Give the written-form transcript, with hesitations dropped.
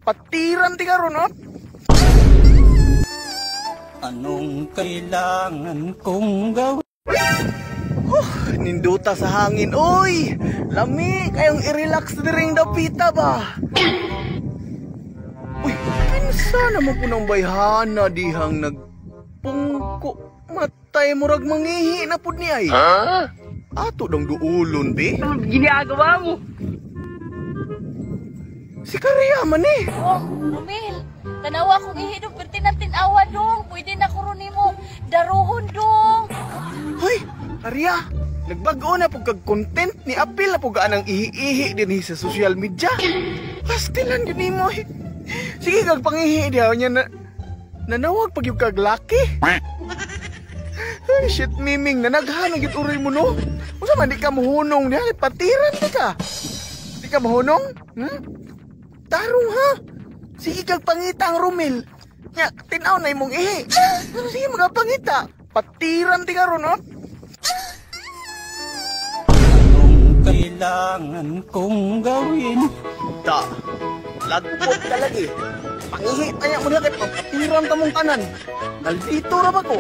Patiran ti karon, oh. Anong kailangan kong gawin? Ninduta sa hangin, oy! Lami, kayong i-relax diring dapita ba? Uy, kinsa naman po ng bayhana dihang nagpungko. Matay, murag mangihi na pud ni ay. Ato dong duulon, be. Ginagawa mo? Si Karia man eh. Oh, Romel, tanawa kong ihi dong, perti nang tinawa dong. Pwede na ko ron nimo daruhon dong. Hoy, Karia, nagbag-o na pud kag content ni apil na pud anang ihi-ihi din sa social media. Pastilan yun nimo eh. Sige kag pangihi diha niya na nanawag pag yung kag laki. Ay, shit, miming, nanaghan ang gyud uroy mo, no? Unsa man, di ka mohunong diha, patiran di ka. Di ka mohunong? Hmm? Tarong ha. Sige kag pangita ang Romel. Nya, tinaw na imong ihi. Pero sige magapangita. Patiran ti karon, oh. Anong kailangan kong gawin? Da. Lagpot ka lagi. Pangihi tanya mo diha kay patiran ta mong tanan. Naldito ra ba ko?